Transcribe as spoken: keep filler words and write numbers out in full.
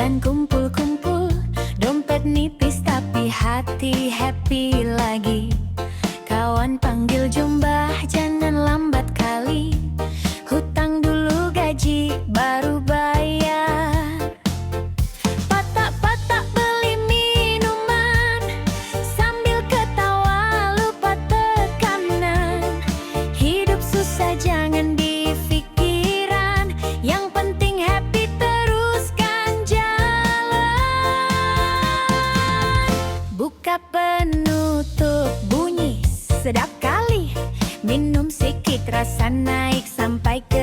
Kumpul-kumpul, dompet nipis tapi hati happy lagi. Kawan panggil jumba, jangan lambat kali. Hutang dulu gaji, baru bayar. Patak-patak beli minuman, sambil ketawa lupa tekanan. Hidup susah jangan difikiran, yang penting happy teruskan jalan. Buka penutup bunyi sedap kali, minum sikit rasa naik sampai ke